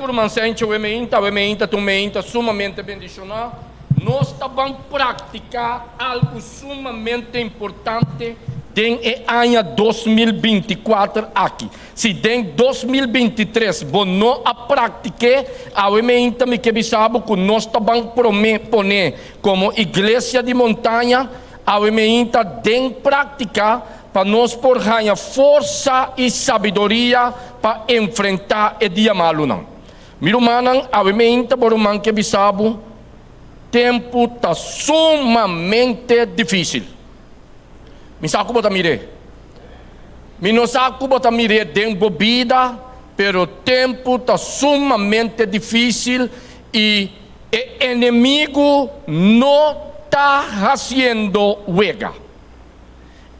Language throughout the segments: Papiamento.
Ruman Sencho, we meinta, we meinta ta un meinta sumamente bendishoná. Nos ta ban praktiká algu sumamente importante den e aña 2024 aki. Si den 2023 bo no a praktik'é, awe meinta mi ke bisa bo ku nos ta ban promé pone komo Iglesia di Montaña awe meinta den práktika pa nos por haña forsa i sabiduria pa enfrentá e dia malunan. Mi rumannan, awe meinta bo ruman ke bisa bo, tempu ta sumamente difísil. Mi sa ku bo ta mir'é. Mi no sa ku bo ta mir'é den bo bida, pero tempu ta sumamente difísil i e enemigu no ta hasiendo wega.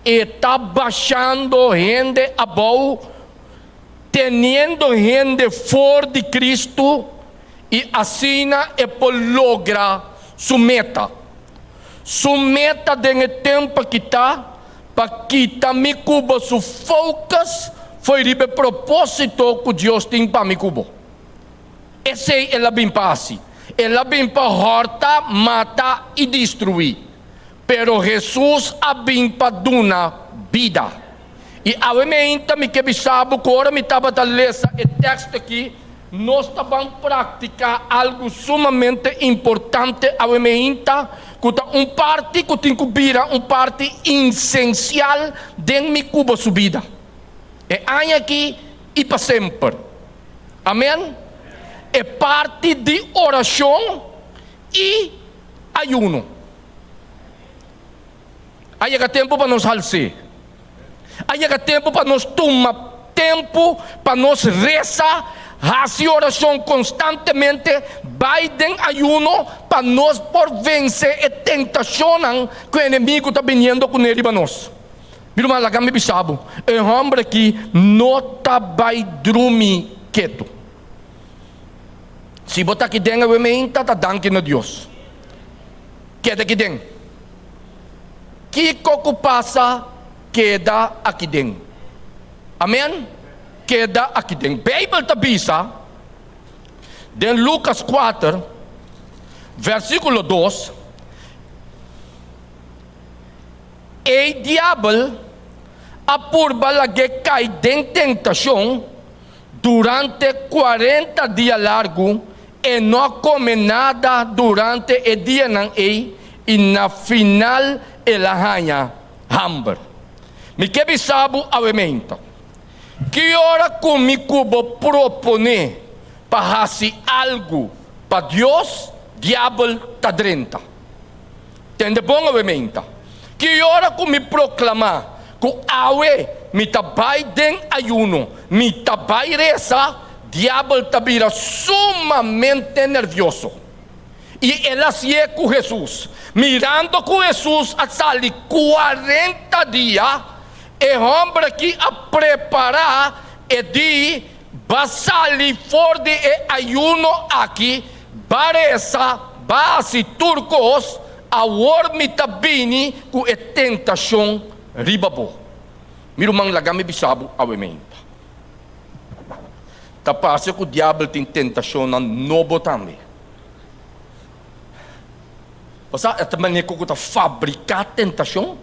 E ta bashando hende abou, teniendo hende for di Cristo, i asina e por logra su meta. Su meta den e tempu aki ta pa kita mi ku bo su focus fo'i riba e proposito ku Dios tin pa mi ku bo. Esei el a bin pa hasi. El a bin pa hòrta, mata i destruí. Pero Hesus a bin pa duna bida. I awe meinta mi ke bisa bo ku ora mi tabata lesa e teksto aki, nos ta ban praktiká algu sumamente importante awe meinta, ku ta un parti ku tin ku bira un parti insensial den mi ku bo su bida. E aña aki i pa semper. Amen. E parti di orashon i ayuno. A yega tempu pa nos hals'é. A yega tempu pa nos tuma tempu pa nos resa, hasi orashon konstantemente, bai den ayuno pa nos por vense e tentashonnan ku e enemigu ta biniendo kuné riba nos. Mi ruman, laga mi bisa bo, e hòmber akí no ta bai drumi ketu. Si bo ta aki den awe meinta, ta danki na Dios. Keda aki den. Kiko ku pasa, keda aki den. Amen? Keda aki den. Beibel ta bisa den Lukas 4, versíkulo 2, E diabel a purba lag'é kai den tentashon. Durante 40 dia largu e no a kome nada durante e dianan ei i na final el a haña hamber. Mi ke bisa bo awe-meinta, ki ora ku mi ku bo proponé pa hasi algu pa Dios, diabel ta drenta. Tende bon awe-meinta, ki ora ku mi proklamá ku awe mi ta bai den ayuno, mi ta bai resa, diabel ta bira sumamente nervioso. I el a sié ku Hesus. Mirando ku Hesus a sali 40 dia, e hòmber akí a prepará e di, Ba sali for di e ayuno akí, ba resa, ba hasi tur kos, awor mi ta bini ku e tentashon riba bo. Mi ruman, laga mi bisa bo awe meinta. Ta parse ku diabel tin tentashonnan nobo tambe. Bo sa, e ta manera ku ta fabriká tentashon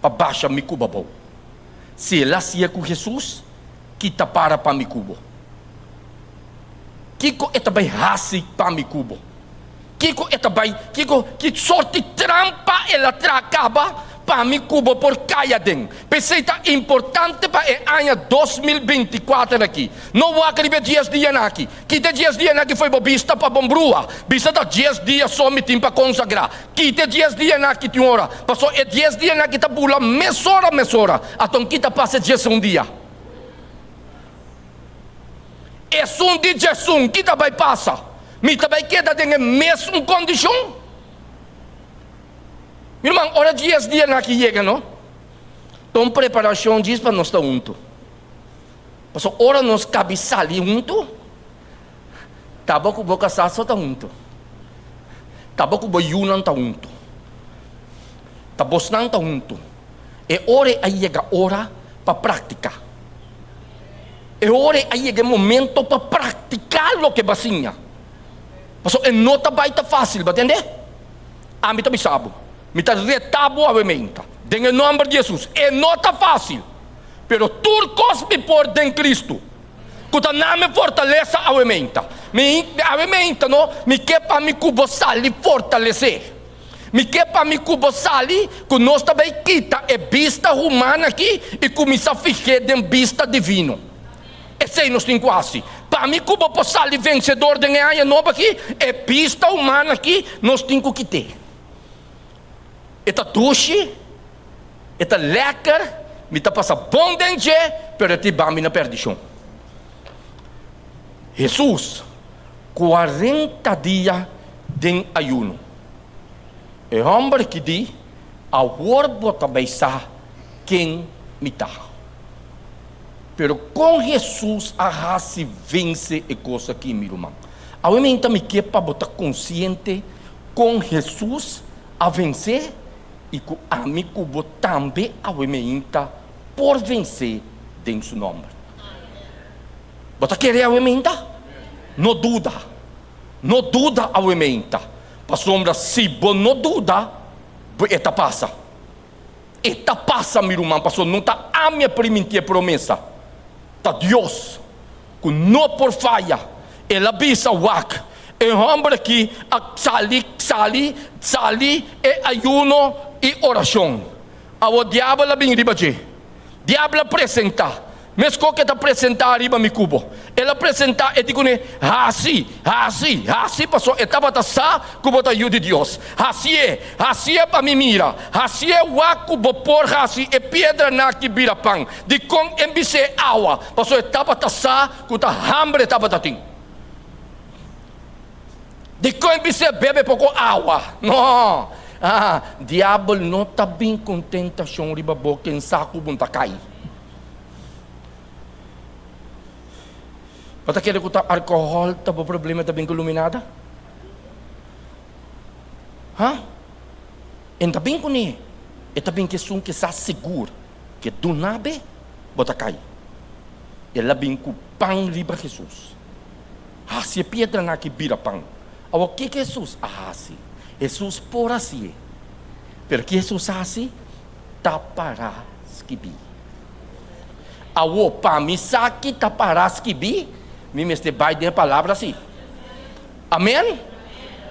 pa basha mi ku bo. Si el a hasié ku Hesus, ki ta para pa mi ku bo? Kiko e ta bai hasi pa mi ku bo? Kiko e ta bai, kiko, ki sort di trampa el a traha kaba pa mi ku bo por kai aden? P'esei ta importante pa e aña 2024 aki, no wak riba e dies dianan aki. Kita e dies dianan aki fo'i bo bista pa bon brua. Bisa ta dies dia so mi tin pa konsagrá. Kita e dies dianan aki tin ora, pasobra e dies dianan aki ta bula mesora mesora. Aton kita pasa e diesun dia? Esun di djesun ki ta bai pasa? Mi ta bai keda den e mesun kondishon? Mi ruman, ora dies dianan aki yega no, ta un preparashon djis pa nos ta huntu. Pasobra ora nos kabi sali huntu, ta bo ku bo kasá so ta huntu, ta bo ku bo yunan ta huntu, ta bosnan ta huntu. E ora ei a yega ora pa praktiká. E ora ei a yega e momento pa praktiká loke bo a siña. Pasobra e no ta bai ta fásil, bo a tende? Ami ta bisa bo, mi ta reta bo awe meinta, den e nòmber di Hesus, e no ta fásil, pero tur kos mi por den Kristu, ku ta na mi fortalesa awe meinta. Mi, awe meinta no, mi ke pa mi ku bo sali fortalesé. Mi ke pa mi ku bo sali ku nos ta bai kita e bista humano aki i kuminsá fih'é den bista divino. Esei nos tin ku hasi. Pa mi ku bo por sali vensedor den e aña nobo aki, e bista humano aki nos tin ku kit'é. E ta dushi, e ta lèker, mi ta pasa bon den dje, pero e ta hiba mi na pèrdishon. Hesus, kuarenta dia den ayuno. E hòmber ki di, Awor bo ta bai sa ken mi ta. Pero kon Hesus a hasi vense e kos aki, mi ruman? Awe meinta mi ke pa bo ta konsiente kon Hesus a vense i ku ami ku bo tambe awe meinta por vense den su nòmber. Bo ta kere awe meinta? No duda. No duda awe meinta, pasobra si bo no duda, bo e ta pasa. E ta pasa, mi ruman, pasobra no ta ami a priminti e promesa, ta Dios, ku no por faya. El a bisa, Wak, e hòmber aki a sali, sali, sali e ayuno i orashon. Awor diabel a bin riba dje. Diabel a presentá. Meskos ku e ta presentá riba mi kubo. El a presentá, e di kuné, Hasi, hasi, hasi, pasobra e tabata sa ku bo ta yu di Dios. Hasié, hasié pa mi mira. Hasié wak ku bo por hasi e piedranan aki bira pan. Dikon e bis'é awa? Pasobra e tabata sa ku ta hamber e tabata tin. Dikon e bis'é bebe poko awa? No! Ah, diabel no ta bin ku tentashon riba bo ken sa ku bo ta kai. Bo ta kere ku ta alkohòl ta bo problema ta bin ku luminada? Ha? E no ta bin kuné. E ta bin ku esun ke sa sigur ke duna be bo ta kai. El a bin ku pan riba Hesus. Hasi e piedranan aki bira pan. Awor kiko Hesus a hasi? Hesus por hasié. Pero ki Hesus a hasi? Ta para skibí. Awor, pa mi sa ki ta para skibí, mi mester bai den e palabra si. Amen?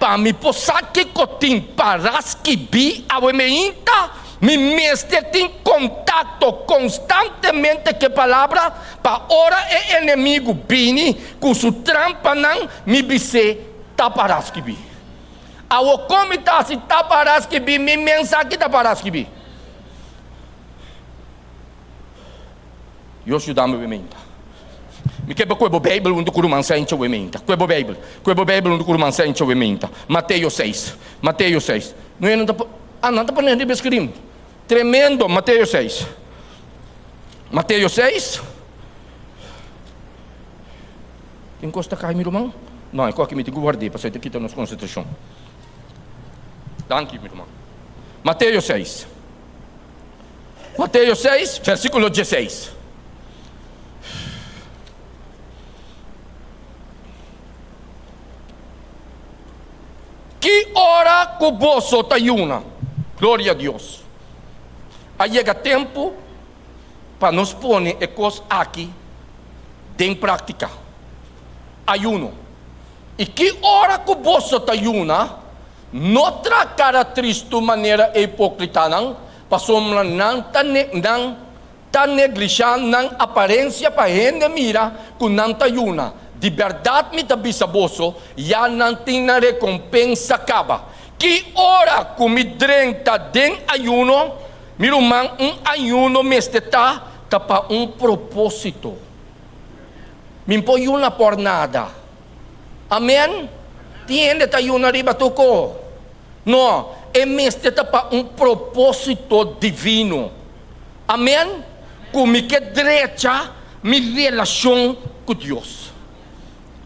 Pa mi por sa kiko tin para skibí awe meinta, mi mester tin kontakto konstantemente ku e palabra, pa ora e enemigu bini ku su trampanan, mi bis'é ta para skibí. Awor, kon mi ta hasi ta para skibí? Mi men sa ki ta para skibí. Dios yuda mi wementa. Mi ke pa kue bo Beibel huntu ku ruman Sencho wementa. Kue bo Beibel. Kue bo Beibel huntu ku ruman Sencho wementa. Mateo seis. Mateo seis. No e no ta ah nan ta pone riba e screen. Tremendo. Mateo seis. Mateo seis. Tin kos ta kai mi ruman? No, e kos aki mi tin ku ward'é pasobra e ta kita nos konsentrashon. Danki mi ruman. Mateo seis. Mateo seis, versíkulo dieseis. Ki ora ku boso ta yuna? Gloria a Dios! A yega tempu pa nos pone e kos aki den práktika, ayuno. I ki ora ku boso ta yuna, No tra kara tristu manera e hipókritanan, pasobra nan ta nan ta neglishá nan aparensia pa hende mira ku nan ta yuna. Di bèrdat mi ta bisa boso, ya nan tin nan rekompensa kaba. Ki ora ku mi drenta den ayuno, mi ruman, un ayuno mester ta ta pa un propósito. Mi por yuna por nada. Amen? Tin hende ta yuna riba toko? No, e mester ta pa un propósito divino. Amen? Ku mi ke drecha mi relashon ku Dios.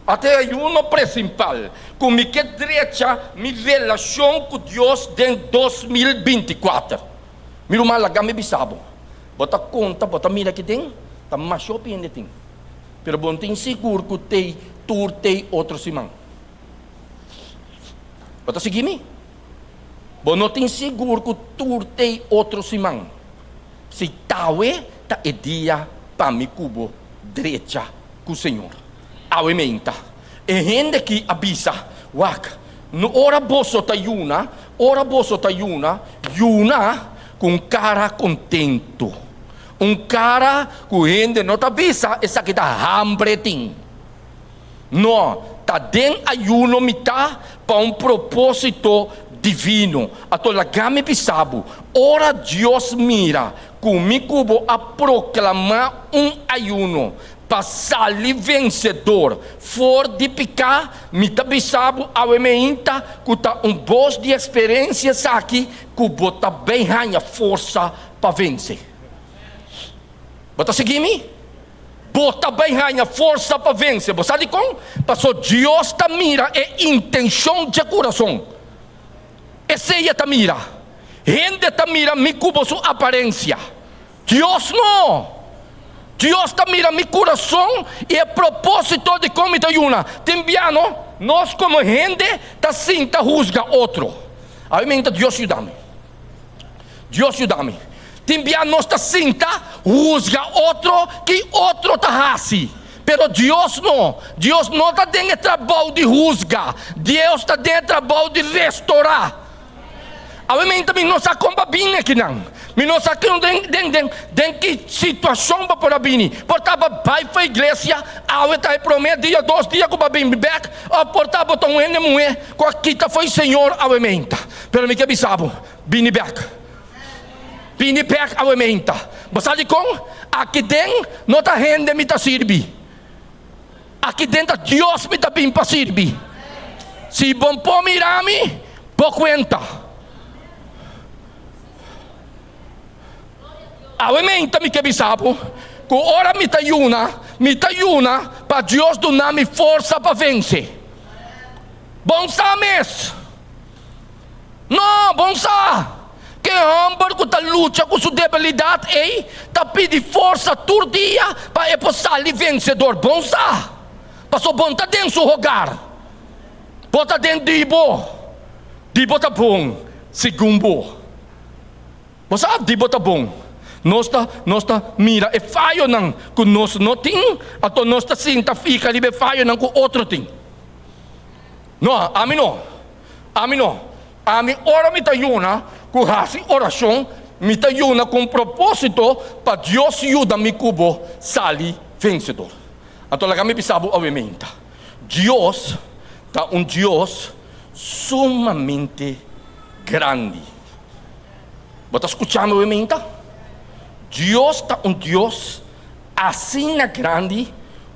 Ata e ayuno presimpal, ku mi ke drecha mi relashon ku Dios den 2024. Mi ruman, laga mi bisa bo, bo ta konta, bo ta mira ki den, ta masha hopi hende tin. Pero bo no tin sigur ku tei tur tei otro siman. Bo ta sigui mi? Bo no tin sigur ku tur tei otro siman. Si tawe ta e dia pa mi ku bo drecha ku Señor. Awe meinta. E hende ki a bisa, Wak, no ora boso ta yuna, ora boso ta yuna, yuna ku un kara kontentu. Un kara ku hende no ta bisa esaki ta hambre tin. No, ta den ayuno mi ta pa un propósito divino. Anto laga mi bisa bo, ora Dios mira ku mi ku bo a proklamá un ayuno pa sali vensedor for di piká, mi ta bisa bo awe meinta ku ta un bos di eksperensia esaki ku bo ta bai haña forsa pa vense. Bo ta sigui mi? Bo ta bai haña forsa pa vense. Bo sa dikon? Pasobra Dios ta mira e intenshon dje kurason. Esei e ta mira. Hende ta mira mi ku bo su aparensia. Dios no! Dios ta mira mi kurason i e propósito dikon mi ta yuna. Tin bia no, nos komo hende ta sinta husga otro. Awe mi ta Dios yuda mi. Dios yuda mi. Tin bia nos ta sinta husga otro ki otro ta hasi. Pero Dios no. Dios no ta den e trabou di husga. Dios ta den e trabou di restorá. Awe meinta mi no sa kon pa bini akinan. Mi no sa kon den den den den ki situashon bo por a bini. Por ta bo bai for iglesia, awe ta e promé dia, dos dia ku bo a bini bèk, òf por ta bo ta un hende muhé ku a kita for e Señor awe meinta. Pero mi ke bisa bo, bini bèk. Bini bèk awe meinta. Bo sa dikon? Aki den no ta hende mi ta sirbi. Aki den ta Dios mi ta bin pa sirbi. Si bo por mira mi, bo kuenta. Awe meinta mi ke bisa bo ku ora mi ta yuna, mi ta yuna pa Dios duna mi forsa pa vense. Bon sa mes. No, bon sa! Ke hòmber ku ta lucha ku su debilidat ei ta pidi forsa tur dia pa e por sali vensedor. Bon sa! Pasobra bon ta den su hogar. Bo ta den di bo. Di bo ta bon segun bo. Bo sa di bo ta bon. Nos ta, nos ta mira e fayonan ku nos no tin, anto nos ta sinta fika riba e fayonan ku otro tin. No, ami no. Ami no. Ami ora mi ta yuna ku hasi orashon, mi ta yuna ku un propósito pa Dios yuda mi ku bo sali vensedor. Anto laga mi bisa bo awe meinta, Dios ta un Dios sumamente grandi. Bo ta skucha mi awe meinta? Dios ta un Dios asina grandi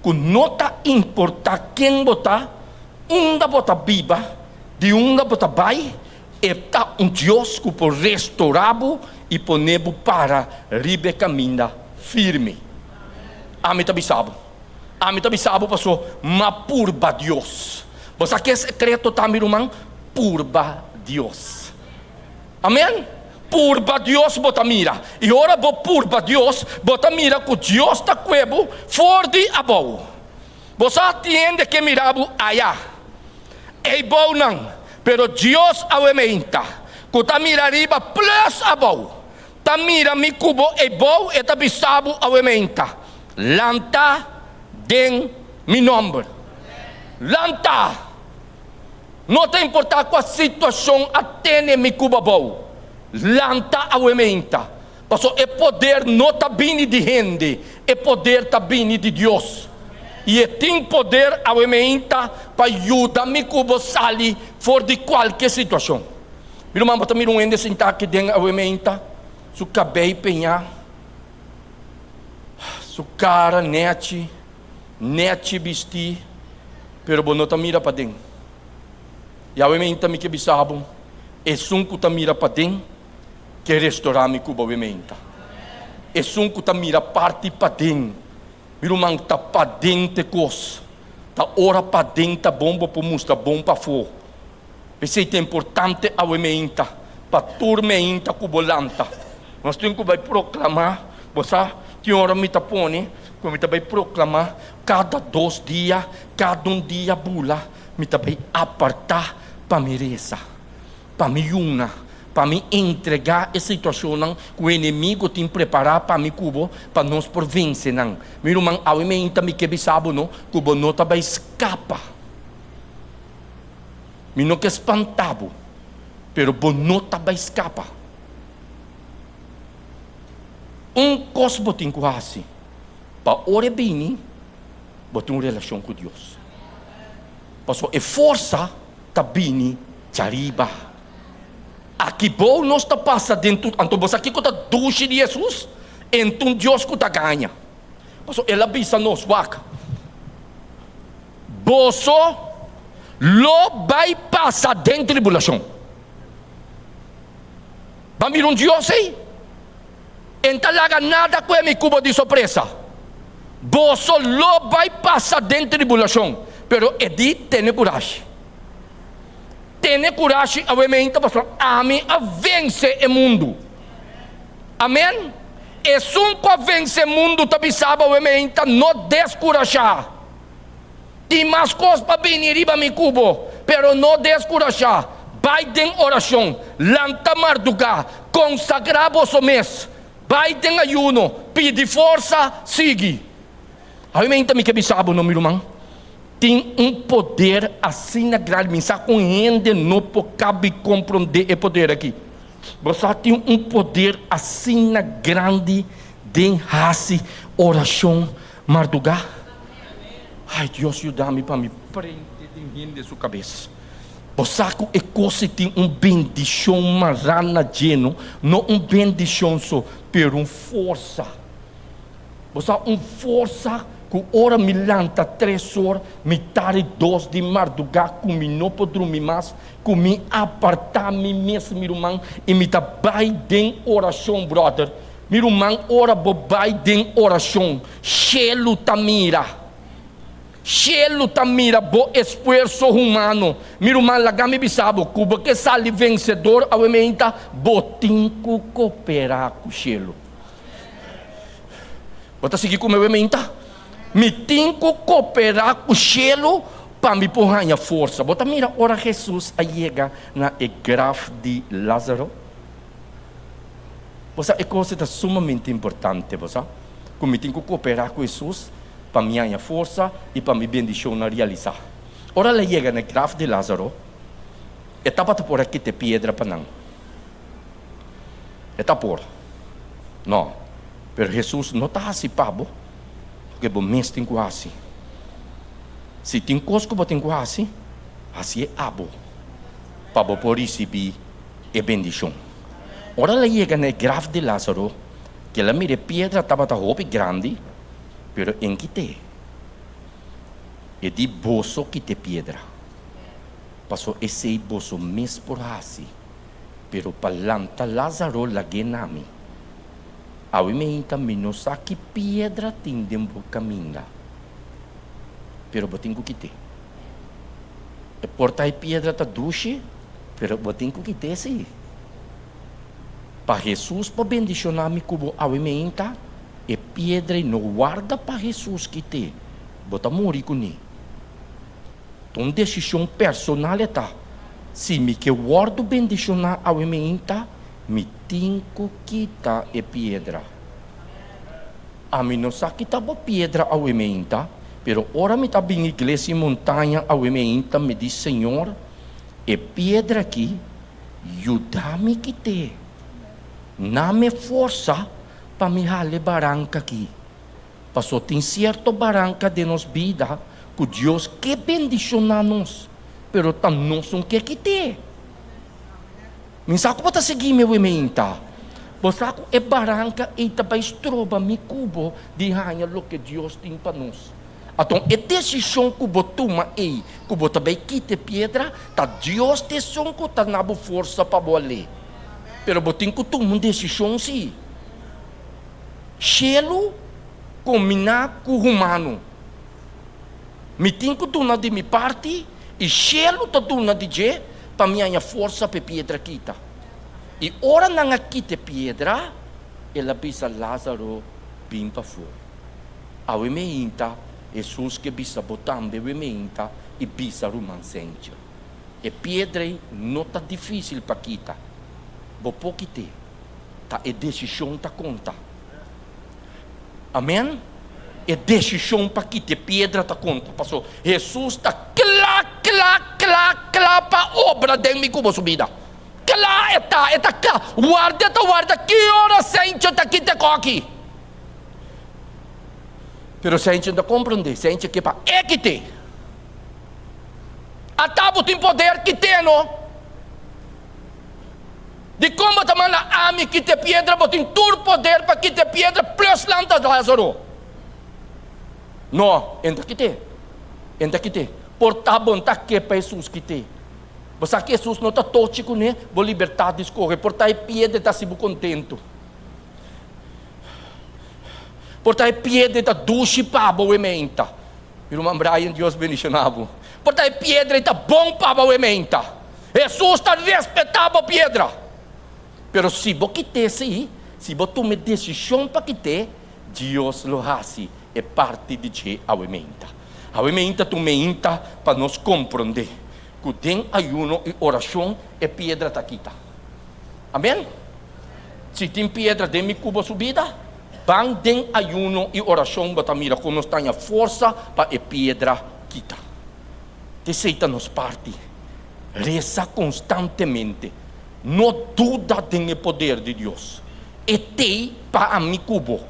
ku no ta importá ken bo ta, Unda bo ta biba, di unda bo ta bai, e ta un Dios ku por restorá bo i pone bo para riba e kaminda firme. Ami ta bisa bo, ami ta bisa bo paso m'a purba Dios. Bo sa ke sekreto ta, mi ruman? Purba Dios. Amen! Purba Dios bo ta mira. I ora bo purba Dios, bo ta mira ku Dios ta kue bo for di abou. Bo sa tin hende ke mira bo aya, ei bou nan, pero Dios awe meinta, ku ta mira riba plus abou, ta mira mi ku bo ei bou, e ta bisa bo awe meinta, Lanta den mi nomber. Lanta! No ta importa kua situashon a tene mi ku bo abou, lanta awe meinta, Pasobra e poder no ta bini di hende, e poder ta bini di Dios. I e tin poder awe meinta pa yuda mi ku bo sali for di kualke situashon. Mi ruman, bo ta mira un hende sintá aki den awe meinta, su kabei peñá, su kara nechi, nechi bistí, pero bo no ta mira paden. I awe meinta mi ke bisa bo, esun ku ta mira paden, Ke restorá mi ku bo bementa. Esun ku ta mira parti paden, mi ruman, ta paden te kos. Ta ora paden ta bon bo por mustra bon pafó. P'esei ta importante awe meinta, pa tur meinta ku bo lanta. Nos tin ku bai proklamá, bo sa, Tin ora mi ta pone ku mi ta bai proklamá kada dos dia, kada un dia bula, mi ta bai apartá pa mi resa, pa mi yuna, pa mi entregá e situashonnan ku enemigu tin prepará pa mi ku bo, pa nos por vense nan. Mi ruman, awe meinta mi ke bisa bo no ku bo no ta bai skapa. Mi no ke spanta bo, pero bo no ta bai skapa. Un kos bo tin ku hasi, pa ora e bini, bo tin un relashon ku Dios. Pasobra e forsa ta bini djariba. Aki bou nos ta pasa den tur, anto bo sa kiko ta dushi di Hesus? Entun Dios ku ta gaña. Pasobra El a bisa nos, Wak, boso lo bai pasa den tribulashon. Ba mira un Dios ei? E n'ta laga nada ku e mi ku bo di sorpresa. Boso lo bai pasa den tribulashon, pero e di tene kurashi. Tene kurashi awe meinta pasobra ami a vense e mundu. Amen! Esun ku a vense e mundu ta bisa bo awe meinta, no deskurashá. Tin mas kos pa bini riba mi ku bo, pero no deskurashá. Bai den orashon, lanta mardugá, konsagrá boso mes, bai den ayuno, pidi forsa, sigui. Awe meinta mi ke bisa bo no, mi ruman, tin un poder asina grandi, mi sa ku hende no por kabi komprondé e poder aki. Bo sa tin un poder asina grandi den hasi orashon Mardugá? Ai, Dios yuda mi pa mi prende den hende su kabes. Bo sa ku e kos ei tin un bendishon mará na dje, no? No un bendishon so, pero un forsa. Bo sa, un forsa ku ora mi lanta tres or, mitari dos di mardugá ku mi no por drumi mas, ku mi apartá mi mes, mi ruman, i mi ta bai den orashon, bròder. Mi ruman ora bo bai den orashon, shelu ta mira. Shelu ta mira bo esfuerso humano. Mi ruman laga mi bisa bo ku bo ke sali vensedor awe meinta, bo tin ku koperá ku shelu. Bo ta sigui ku mi awe meinta? Mi tin ku koperá ku shelu pa mi por haña forsa. Bo ta mira ora Hesus a yega na e graf di Lázaro? Bo sa, e kos ei ta sumamente importante, bo sa, ku mi tin ku kooperá ku Hesus pa mi haña forsa i pa mi bendishonnan realisá. Ora el a yega na e graf di Lázaro, e tabata por a kita e piedra pa nan. E ta por? No. Pero Hesus no ta hasi pa bo loke bo mes tin ku hasi. Si tin kos ku bo tin ku hasi, hasié abo pa bo por risibí e bendishon. Ora el a yega na e graf di Lázaro, kel a mira e piedra tabata hopi grandi, pero en kit'é. E di, Boso kit'e piedra, pasobra esei boso mes por hasi, pero pa lanta Lázaro lag'é na mi. Awe meinta mi no sa ki piedra tin den bo kaminda, pero bo tin ku kit'é. E por ta e piedra ta dushi, pero bo tin ku kit'é sí. Pa Hesus por bendishoná mi ku bo awe meinta, e piedra ei no warda pa Hesus kit'é, bo ta muri kuné. Ta un desishon personal e ta. Si mi ke wòrdu bendishoná awe meinta, mi tin ku kita e piedra. Ami no sa kita bo piedra awe meinta, pero ora mi ta bin iglesia i montaña awe meinta mi di Señor, e piedra aki yuda mi kit'é. Na mi forsa pa mi hala e baranka aki. Paso tin sierto baranka den nos bida ku Dios ke bendishoná nos, pero ta nos un ke kit'é. Mi sa ku bo ta sigui mi awe meinta. Bo sa ku e baranka ei ta bai stroba mi ku bo di haña loke Dios tin pa nos. Aton e desishon ku bo tuma ei, ku bo ta bai kita e piedra, ta Dios ta esun ku ta na bo forsa pa bo al'é. Pero bo tin ku tuma un desishon sí. Shelu kombiná ku humano. Mi tin ku duna di mi parti i shelu ta duna di dje pa mi haña forsa pa e piedra kita. I ora nan a kita e piedra, el a bisa Lázaro, bin pafó. Awe meinta, Hesus ke bisa bo tambe we meinta i bisa ruman Senche. E piedra ei no ta difísil pa kita. Bo por kit'é. Ta e desishon ta konta. Amèn? E desishon pa kita e piedra ta konta. Paso Hesus ta kla, kla, kla, kla pa obra den mi ku bo su bida. Kla e ta, e ta kla. Warda e ta warda ki ora Senche ta kita e koki. Pero Senche no ta komprondé. Senche ke pa e kit'é. Ata bo tin poder kit'é no. Dikon bo ta manda ami kita e piedra? Bo tin tur poder pa kita e piedra plus lanta Lázaro. No, e no ta kit'é. E no ta kit'é. Por ta bo no ta ke pa Hesus kit'é. Bo sa ku Hesus no ta tochi kuné bo libertat di skohe. Por ta e piedra ta hasi bo kontentu. Por ta e piedra ta dushi pa bo e menta. Mi ruman Brian, Dios bendiciona bo. Por ta e piedra ta bon pa bo e menta. Hesus ta respeta bo piedra. Pero si bo kit'é si, si bo tuma e decision pa kit'é, Dios lo haci e parti di dje awe menta. Awe menta ta un menta pa nos comprende cu den ayuno y oracion e piedra ta kita. Amen. Si tin piedra den mi cubo su bida, ban den ayuno y oracion bo ta mira con nos taña forsa pa e piedra kita. T'esey ta nos parti. Reza constantemente. No duda den e poder di Dios. E t'ey pa ami cu bo.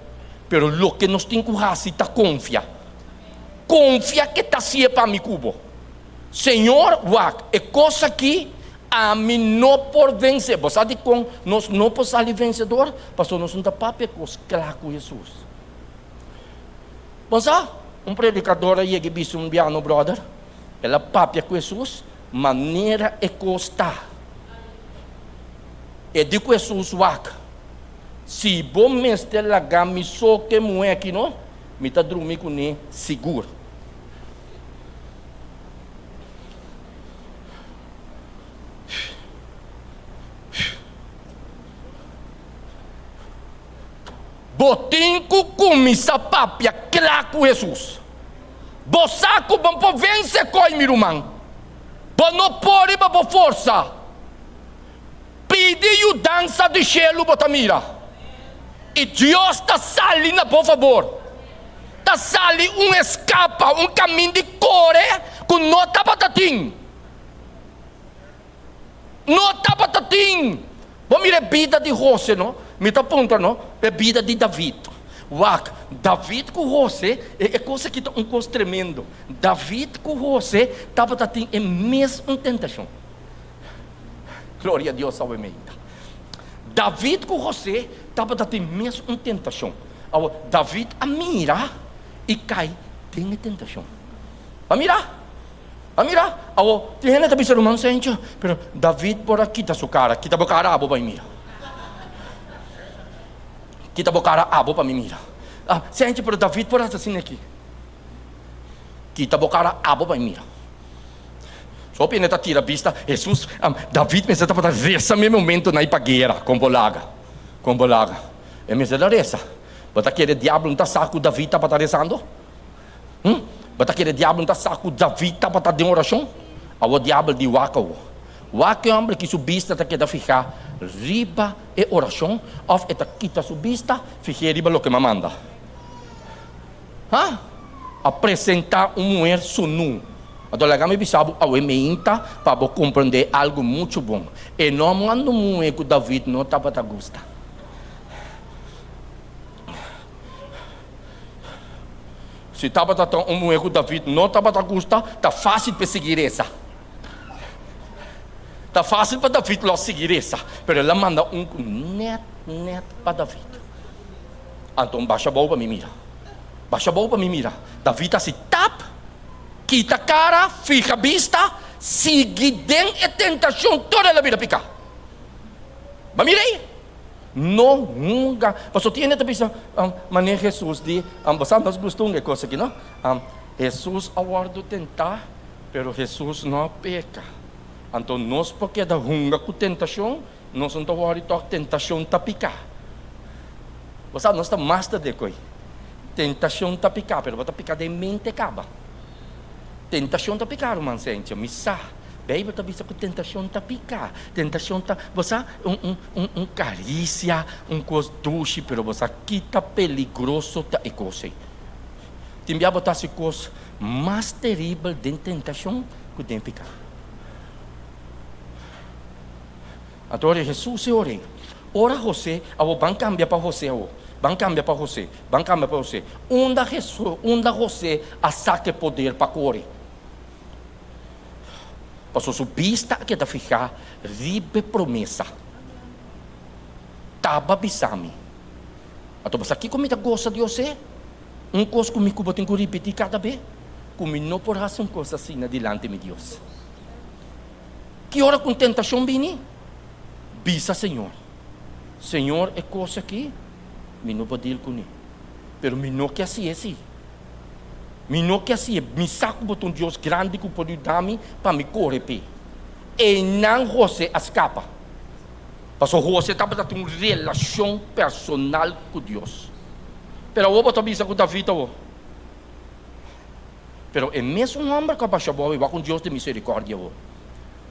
Pero loke nos tin cu haci ta confia. Confia ke ta haci'e pa mi cu bo. Señor, wak, e cos aki ami no por vence. Bo sa dicon nos no por sali vencedor? Pasobra nos no ta papia cos cla cu Jesus. Bo sa, un predicador a yega y bisa un biano brother, el a papia cu Jesus manera e cos ta. E di cu Jesus, wak, si bo mester laga mi so cu e muhe aki no, mi ta drumi cune sigur. Bo tin ku kuminsá papia kla ku Hesus. Bo sa ku bo por vense koi, mi ruman. Bo no por riba bo forsa. Pidi yudansa di shelu bo ta mira. I Dios ta sali na bo fabor. Ta sali un eskapa, un kamin di kore ku no tabata tin. No tabata tin. Bo mira e bida di Jose, no? Mi ta puntra, no? E bida di David. Wak, David ku Jose, e kos aki ta un kos tremendo. David ku Jose tabata tin e mes un tentashon. Gloria a Dios awe meinta. David ku José tabata tin mes un tentashon. Awor, David a mira i kai den e tentashon. A mira? A mira? Awor, tin hende ta bisa ruman Sencho, pero David por a kita su kara. Kita bo kara abo pa mi mira. Kita bo kara abo pa mi mira. Ah, Sencho, pero David por hasi asina aki. Kita bo kara abo pa mi mira. So hopi hende ta tira bista Hesus, David mester tabata resa mi momento na i pa guera kon bo laga, kon bo laga. E mester ta resa. Bo ta kere diablo no ta sa ku David tabata resando? Hm? Bo ta kere diablo no ta sa ku David tabata den orashon? Awor diabel di wak awor. Wak e homber ki su bista ta keda fihá riba e orashon òf e ta kita su bista fih'é riba loke m'a manda? Ha? A presentá un muher sunú. Anto laga mi bisa bo awe meinta pa bo komprendé algu muchu bon. E no a manda un muher ku David no tabata gusta. Si tabata ta un muher ku David no tabata gusta, ta fásil p'e sigui resa. Ta fásil pa David lo a sigui resa, pero el a manda un ku nèt nèt pa David. Anto un basha bou pa mi mira. Basha bou pa mi mira. David hasi tap, kita kara, fiha bista, sigui den e tentashon tur el a bira piká. Bo mira ei? No hunga. Pasobra tin hende ta bisa, Manera Hesus di, bo sa nos gusta hunga e kos aki, no? Hesus a wòrdu tentá, pero Hesus no a peka. Anto nos por keda hunga ku tentashon, Nos no ta wòri tòg tentashon ta piká. Bo sa, nos ta master den koi. Tentashon ta piká, pero bo ta piká den mente kaba. Tentashon ta piká, ruman Sencho. Mi sa. Beibel ta bisa ku tentashon ta piká. Tentashon ta, bo sa, un, un, un, un karisia, un kos dushi, pero bo sa ki ta peligroso ta e kos ei. Tin bia bo ta hasi kos mas teribel den tentashon ku den piká. Anto ora Hesus e or'ei. Ora José, awor ban kambia pa José awor, ban kambia pa José, ban kambia pa José. Unda Hesus, unda José a saka e poder pa kore? Pasobra su bista a keda fihá riba e promesa. Taba bisa mi. Anto bo sa kiko mi ta gosa di José? Un kos ku mi ku bo tin ku ripití kada be, ku mi no por hasi un kos asina dilanti mi Dios. Ki ora ku un tentashon bini, bisa Señor, Señor, e kos aki mi no por dil kuné, pero mi no ke hasié sí. Mi no ke hasié. Mi sa ku bo ta un Dios grandi ku por yuda mi pa mi kore p'e. Einan José a skapa, pasobra José tabata tin un relashon personal ku Dios. Pero awor bo ta bisa ku David awor. Pero e mes un hòmber ku a basha bou ei, wak un Dios di miserikòrdia awor.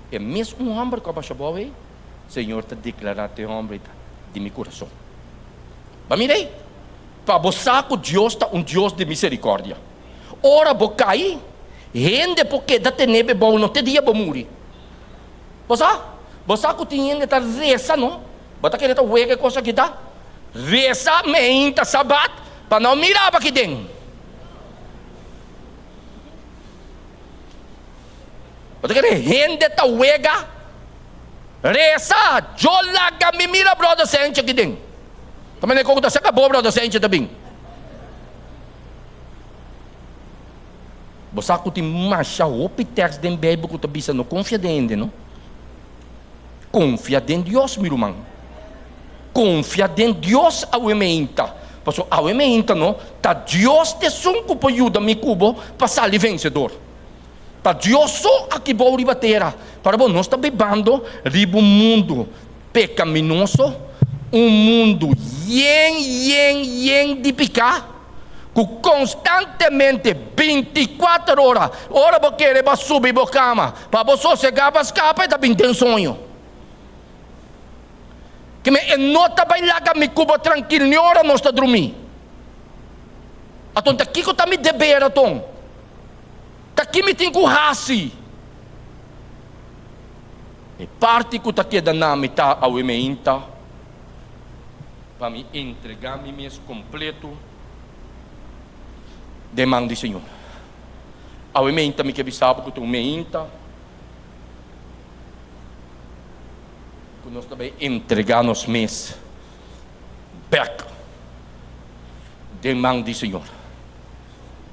E mes un hòmber ku a basha bou ei, Señor ta deklará te hòmber ei ta di mi kurason. Ba mira ei, pa bo sa ku Dios ta un Dios di miserikòrdia. Ora bo kai, hende por keda tene bo bou no te dia bo muri. Bo sa? Bo sa ku tin hende ta resa no? Bo ta kere ta wega e kos aki ta? Resa meinta sabat pa no mira bo aki den. Bo ta kere hende ta wega? Resa, yo laga mi mira brother Sencho aki den. Ta manera ku ta saka bo brother Sencho ta bin. Bo sa ku tin masha hopi tèks den Beibel ku ta bisa no konfia den hende no. Konfia den Dios, mi ruman. Konfia den Dios awe meinta. Pasobra awe meinta no, ta Dios ta esun ku por yuda mi ku bo pa sali vensedor. Ta Dios so aki bou riba tera. Para bo, nos ta bibando riba un mundu pekaminoso, un mundu yen, yen, yen di piká. Ku konstantemente, bintikuater ora, ora bo kere bo a subi bo kama pa bo sosegá pa skapa, e ta bin den soño. Keme e no ta bai laga mi ku bo trankil ni ora nos ta drumí. Aton ta kiko ta mi deber aton? Ta ki mi tin ku hasi? E parti ku ta keda na mi ta awe meinta. Pa mi entregá mi mes kompleto den man di Señor. Awe meinta mi ke bisa bo ku ta un meinta ku nos ta bai entregá nos mes bèk den man di Señor.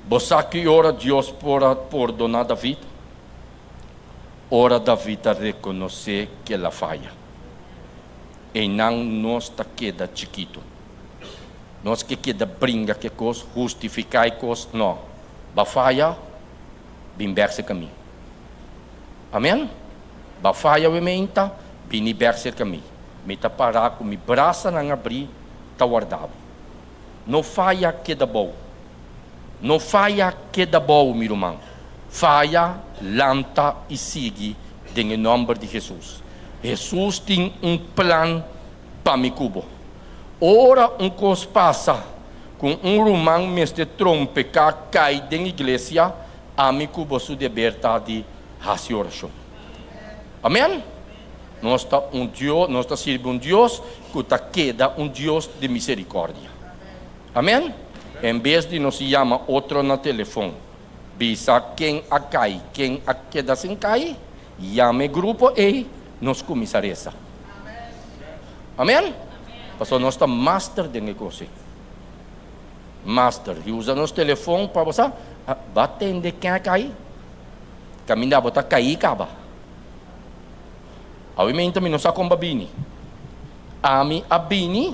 Bo sa ki ora Dios por a pordoná David? Ora David a rekonosé ku el a faya. Einan nos ta keda chikitu. Nos ke keda bringa ke kos, hustifiká e kos, no. Ba faya, bin bèk serka mi. Amen? Ba faya we meinta, bini bèk serka mi. Mi ta pará ku mi brasanan abrí ta warda bo. No faya keda bou. No faya keda bou, mi ruman. Faya, lanta i sigui den e nòmber di Hesus. Hesus tin un plan pa mi ku bo. Ora un kos pasa ku un ruman mester trompeká kai den iglesia, ami ku bo su deber ta di hasi orashon. Amen? Nos ta un Dios, nos ta sirbi un Dios ku ta keda un Dios di miserikòrdia. Amen? En bes di nos yama otro na telefon, bisa ken a kai, ken a keda sin kai, yama e grupo ei, nos kuminsá resa. Amen? Pasobra nos ta master den e kos ei. Master. I usa nos telefon pa bo sa, ba tende ken a kai? Kaminda bo ta kai kaba. Awe meinta mi no sa kon bo a bini. Ami a bini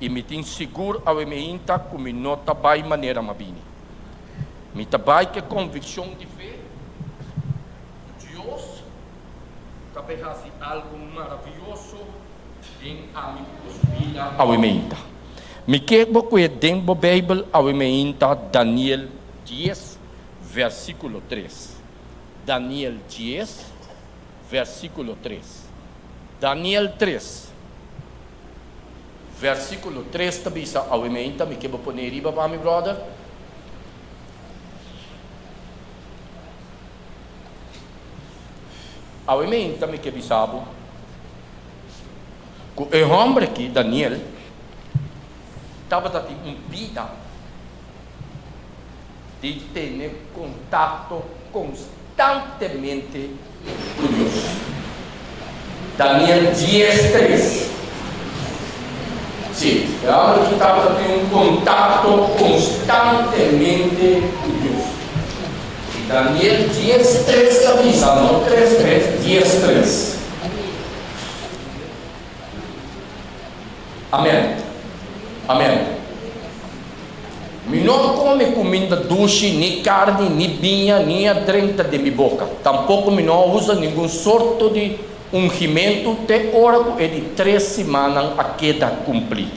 i mi tin sigur awe meinta ku mi no ta bai manera mi a bini. Mi ta bai ku e konvikshon di fe ku Dios ta bai hasi algu maravioso den ami ku boso bida awe meinta. Mi ke bo kue den bo Beibel awe meinta Daniel dies, versíkulo tres. Daniel dies, versíkulo tres. Daniel tres, versíkulo tres ta bisa awe meinta, mi ke bo pone riba pa mi, bròder. Awe meinta mi ke bisa bo ku e hòmber aki, Daniel, tabata tin un bida di tene kontakto konstantemente ku Dios. Daniel 10, 3. Sí, e hòmber aki tabata tin un kontakto konstantemente ku Dios. I Daniel 10, 3 ta bisa, no 3, 3, 10, 3. Amen. Amen. Mi no a come cuminda dushi, ni carni, ni biña, ni a drenta den mi boca. Tampoco mi no a usa ningun sorto di ungimentu te ora cu e di tres simannan a keda cumpli.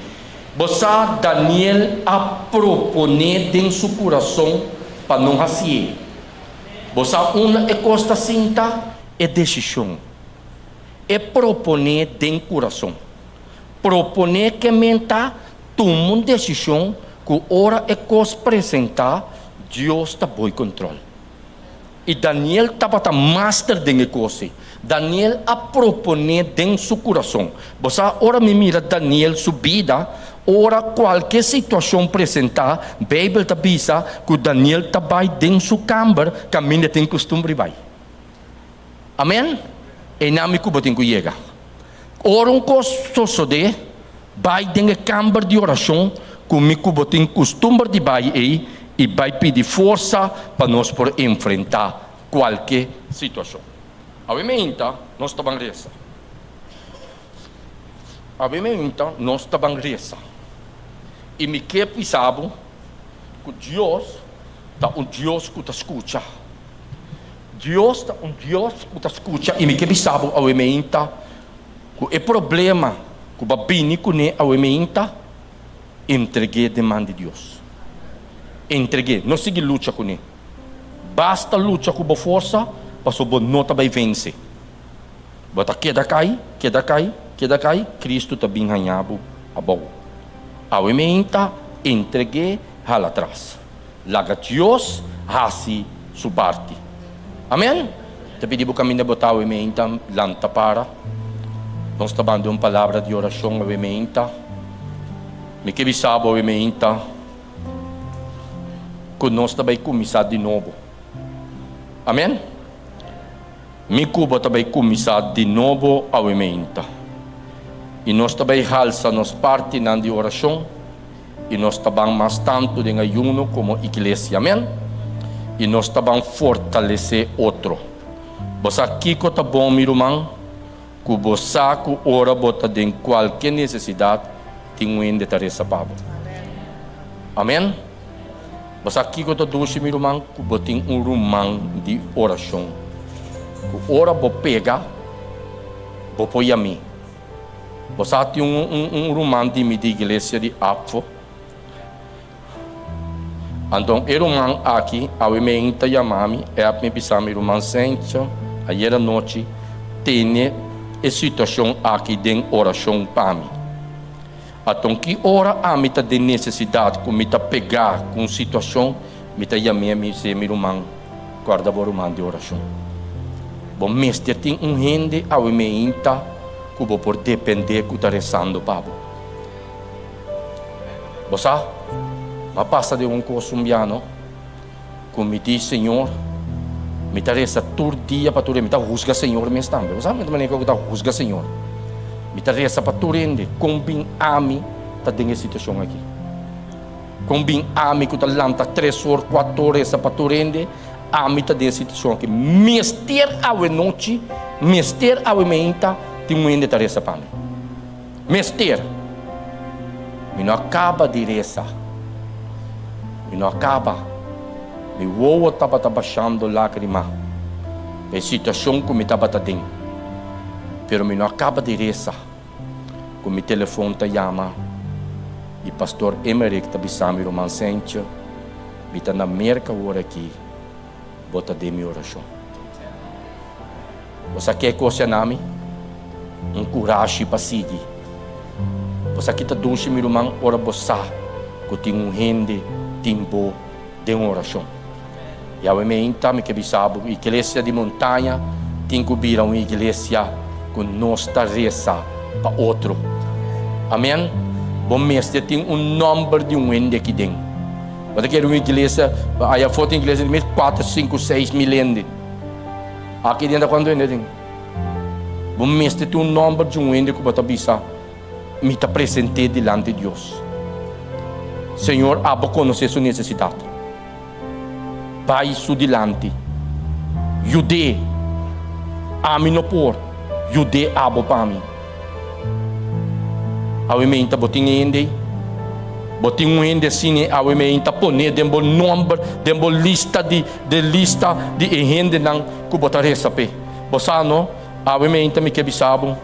Bo sa, Daniel a propone den su curason pa no hacié. Bo sa unda e cos ta sinta? E decision. E proponé den kurason. Proponé ke men ta tuma un desishon ku ora e kos presentá, Dios ta boi kontrol. I Daniel tabata master den e kos ei. Daniel a proponé den su kurason. Bo sa, ora mi mira Daniel su bida, ora kualke situashon presentá, Beibel ta bisa ku Daniel ta bai den su kamber kaminda e tin kustumber di bai. Amen? Einan mi ku bo tin ku yega. Ora un kos sosodé, bai den e kamber di orashon ku mi ku bo tin kustumber di bai ei i bai pidi forsa pa nos por enfrentá kualke situashon. Awe meinta nos ta ban resa. Awe meinta nos ta ban resa. I mi ke bisa bo ku Dios ta un Dios ku ta skucha. Dios ta un Dios ku ta skucha i mi ke bisa bo awe meinta ku e problema ku bo a bini kuné awe meinta, entreg'é den man di Dios. Entreg'é, no sigui lucha kuné. Basta lucha ku bo forsa pasobra bo no ta bai vense. Bo ta keda kai, keda kai, keda kai, Kristu ta bin haña bo abou. Awe meinta, entreg'é, hala atras. Laga Dios hasi su parti. Amen. Ta pidi bo kaminda bo ta awe meinta lanta para. Nos ta banda un palabra di orashon awe meinta. Mi ke bisa bo awe meinta ku nos ta bai kuminsá di nobo. Amen. Mi ku bo ta bai kuminsá di nobo awe meinta. I nos ta bai halsa nos partinan di orashon. I nos ta ban mas tantu den ayuno komo iglesia. Amen. I nos ta ban fortalesé otro. Bo sa kiko ta bon, mi ruman? Ku bo sa ku ora bo ta den kualke nesesidat, tin un hende ta resa pa bo. Amen. Bo sa kiko ta dushi, mi ruman? Ku bo tin un ruman di orashon. Ku ora bo pega, bo por yam'é. Bo sa tin un un ruman di mi di iglesia di Apfo. Anton e ruman aki awe mei ta yama mi, e ap mi bisa mi ruman Sencho ayer anochi tene e situacion aki den oracion pa mi. Aton ki ora ami ta den necesidad cu mi ta pega cu un situacion mi ta yam'e mi se mi ruman corda bo ruman di oracion. Bo mester tin un hende awe meinta ku bo por dependé ku ta resando pa bo. Bo sa, m'a pasa den un kos un bia no, ku mi di, Señor, mi ta resa tur dia pa tur hende, mi ta husga Señor mes tambe. Bo sa mi ta manera ku ta husga Señor. Mi ta resa pa tur hende, kon bin ami ta den e situashon aki? Kon bin ami ku ta lanta tres or, kuater or resa pa tur hende, Ami ta den e situashon aki. Mester awe nochi, mester awe meinta, tin un hende ta resa pa mi. Mester! Mi no a kaba di resa. Mi no a kaba. Mi wowo tabata bashando lágrima pa e situashon ku mi tabata den. Pero mi no a kaba di resa ku mi telefon ta yama. I Pastor Emerick ta bisa mi, Ruman Sentje, mi ta na Merka awor aki, bo ta den mi orashon. Bo sa ke kos ya na mi? Un kurashi pa sigui. Bo sa ki ta dushi, mi ruman, ora bo sa ku tin un hende tin bo den orashon. Yahweh meinta mi ke bisa bo, Iglesia di Montaña tin ku bira un iglesia ku nos ta resa pa otro. Amen. Bo mester tin un nòmber di un hende aki den. Bo ta kere un iglesia, aya afó tin iglesia di mes kuater, sinku, seis mil hende. Aki den ta kuantu hende tin? Bo mester tin un nòmber di un hende ku bo ta bisa, Mi ta present'é dilanti Dios. Señor, abo konosé su nesesidat. Bai su dilanti. Yud'é. Ami no por. Yud'é abo pa mi. Awe meinta bo tin e hende ei? Bo tin un hende asina ei awe meinta pon'é den bo nòmber, den bo lista di den lista di e hendenan ku bo ta resa p'e. Bo sa no? Awe meinta mi ke bisa bo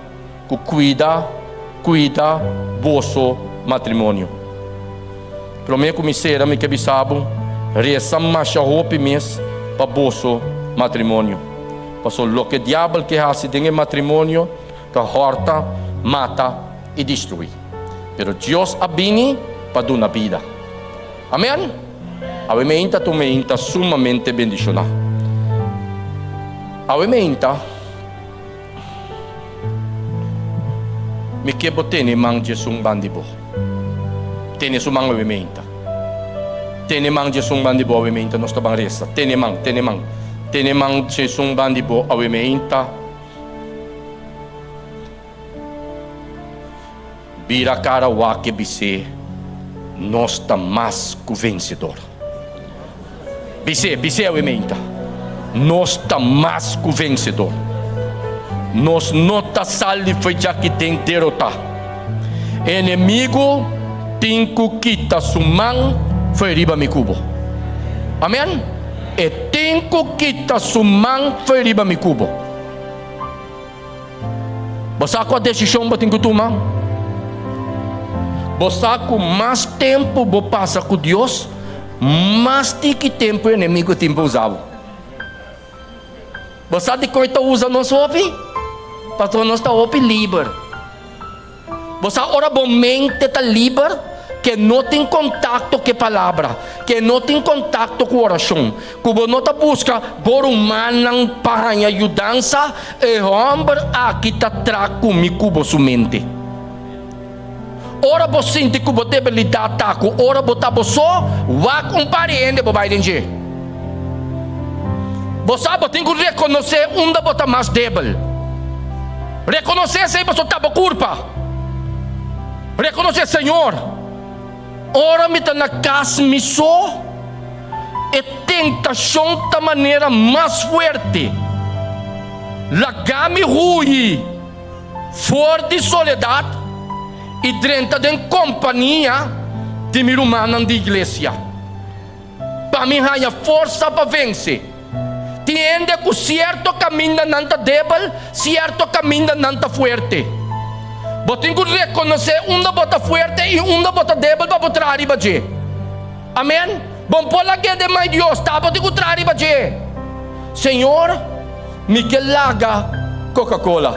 ku kuida, kuida boso matrimonio. Promé ku mi sera mi ke bisa bo, resa masha hopi mes pa boso matrimonio. Pasobra loke diabel ke hasi den e matrimonio ta hòrta, mata i destruí. Pero Dios a bini pa duna bida. Amen! Awe meinta ta un meinta sumamente bendishoná. Awe meinta mi ke bo tene man djesun ban di bo. Tene su man awe meinta. Tene man djesun ban di bo awe meinta nos ta ban resa. Tene man, tene man. Tene man djesun ban di bo awe meinta. Bira kara wak e bis'é, Nos ta mas ku vensedor. Bis'é, bis'é awe meinta, Nos ta mas ku vensedor. Nos no ta sali fo'i djaki den derotá. Enemigu tin ku kita su man fo'i riba mi ku bo. Amen. E tin ku kita su man fo'i riba mi ku bo. Bo sa kua desishon bo tin ku tuma? Bo sa ku mas tempu bo pasa ku Dios, mas tiki tempu e enemigu tin pa usa bo. Bo sa dikon e ta usa nos hopi? Pasobra nos ta hopi liber. Bo sa ora bo mente ta liber, ke no tin kontakto ku e Palabra, ke no tin kontakto ku orashon, ku bo no ta buska bo rumannan pa haña yudansa, e hòmber aki ta tra ku mi ku bo su mente. Ora bo sinti ku bo debilidat ta ku ora bo ta bo so, wak un par di hende bo bai den dje. Bo sa bo tin ku rekonosé unda bo ta mas debel. Rekonosé esei pasobra ta bo kurpa. Rekonosé, Señor, ora mi ta na kas mi so, e tentashon ta manera mas fuerte. Laga mi hui for di soledat i drenta den kompania di mi rumannan di iglesia. Pa mi haña forsa pa vense. Tin hende ku sierto kaminda nan ta debel, sierto kaminda nan ta fuerte. Bo tin ku rekonosé unda bo ta fuerte i unda bo ta debel pa bo traha riba dje. Amen. Bo no por lag'é den man Dios, ta bo tin ku traha riba dje. Señor, mi ke laga Coca-Cola.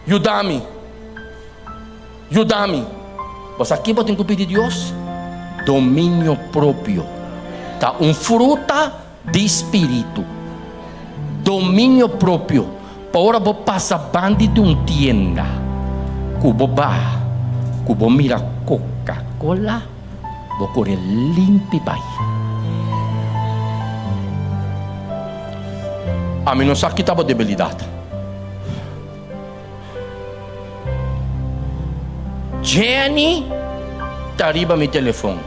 Yuda mi. Yuda mi. Bo sa ki bo tin ku pidi Dios? Dominio propio ta un fruta di spiritu. Dominio propio pa ora bo pasa bandi di un tienda ku bo baha ku bo mira Coca-Cola bo kore limpi bai. Ami no sa ki ta bo debilidat. Jenny ta riba mi telefon.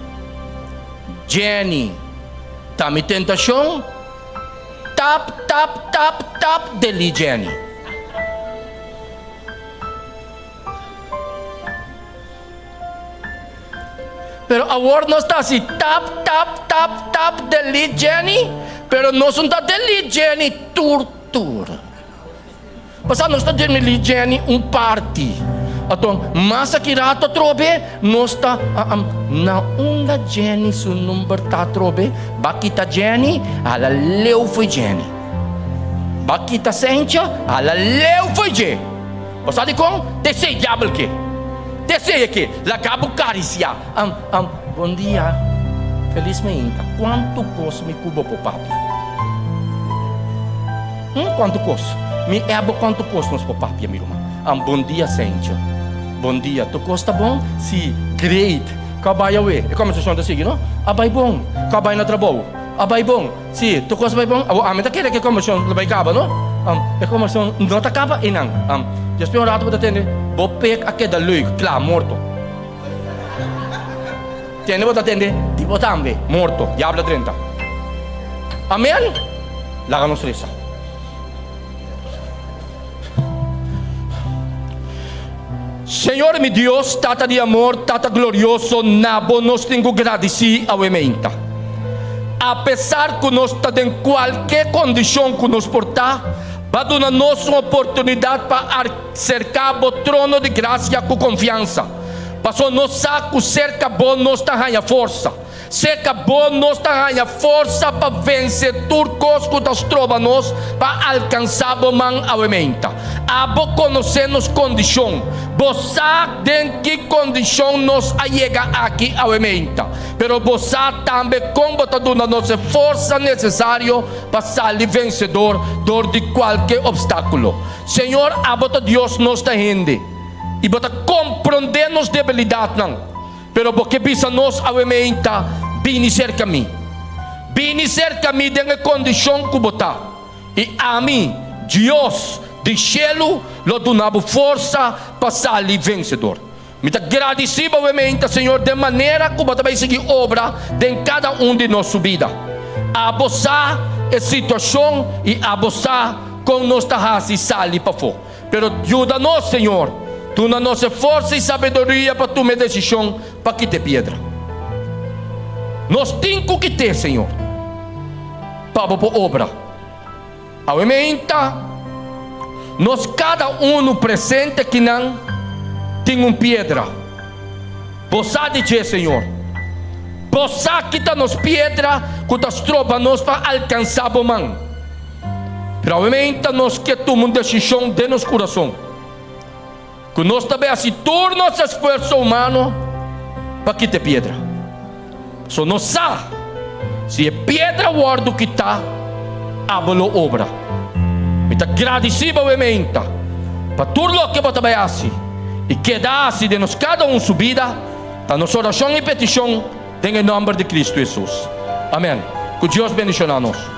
Jenny ta mi tentashon. Tap, tap, tap, tap, delete Jenny. Pero awor nos ta hasi tap, tap, tap, tap, delete Jenny, pero nos no ta delete Jenny tur tur. Pasá nos ta demilí Jenny un parti. Anto mas aki rato atrobe nos ta na unda Jenny su number ta atrobe? Ba kita Jenny, hala leu fo'i Jenny. Ba kita Sencha, hala leu fo'i dje. Bo sa dikon? Ta esei diabel ke. Ta esei e ke. Laga bo karisiá. Bon dia, felis mainta. Kuantu kos mi ku bo por papia? Hm, kuantu kos? Mi e abo kuantu kos nos por papia, mi ruman? Bon dia, Sencho. Bon dia. Tur kos ta bon? Si, great. Kau bai awe? E kòmbersashon ta sigui, no? A bai bon. Kau bai na trabou? A bai bon. Si, tur kos a bai bon. Awor, ami ta kere ku e kòmbersashon lo bai kaba, no? E kòmbersashon no ta kaba einan. Despues un ratu bo ta tende, bo pek a keda leuk, kla, morto. Tende bo ta tende di bo tambe, morto, diablo a drenta. Amen? Laga nos resa. Señor mi Dios, Tata di amor, Tata glorioso, na bo nos tin ku gradisí awe meinta. Apesar ku nos ta den kualke kondishon ku nos por ta, Bo a duna nos un oportunidat pa Serka bo trono di grasia ku konfiansa, pasobra nos sa ku serka bo nos ta haña forsa. Serka bo nos ta haña forsa pa vense tur kos ku ta stroba nos pa alkansá bo man awe meinta. Abo konosé nos kondishon. Bo sa den ki kondishon nos a yega aki awe meinta. Pero bo sa tambe kon bo ta duna nos e forsa nesesario pa sali vensedor dor di kualke opstákulo. Señor, abo ta Dios, nos ta hende, i bo ta komprondé nos debilidatnan, pero bo ke bisa nos awe meinta, Bini serka mi. Bini serka mi den e kondishon ku bo ta, i ami, Dios di shelu, lo duna bo forsa pa sali vensedor. Mi ta gradisí bo awe meinta, Señor, den manera ku bo ta bai sigui obra den kada un di nos su bida. Abo sa e situashon i abo sa kon nos ta hasi sali pafó. Pero yuda nos, Señor, duna nos e forsa i sabiduria pa tuma e desishon pa kita e piedra. Nos tin ku kit'é, Señor, pa bo por obra. Awe meinta, nos kada unu presente akinan tin un piedra. Bo sa di dje, Señor. Bo sa ki ta nos piedra ku ta stroba nos pa alkansá Bo man. Pero awe meinta nos ke tuma un desishon den nos kurason. Ku nos ta bai hasi tur nos esfuerso humano pa kita e piedra. So nos sa, si e piedra wòrdu kitá, abo lo obra. Mi ta gradisí bo wemeinta pa tur loke bo ta bai hasi i keda hasi den nos kada un su bida. Ta nos orashon i petishon den e nòmber di Kristu Hesus. Amèn. Ku Dios bendishoná nos.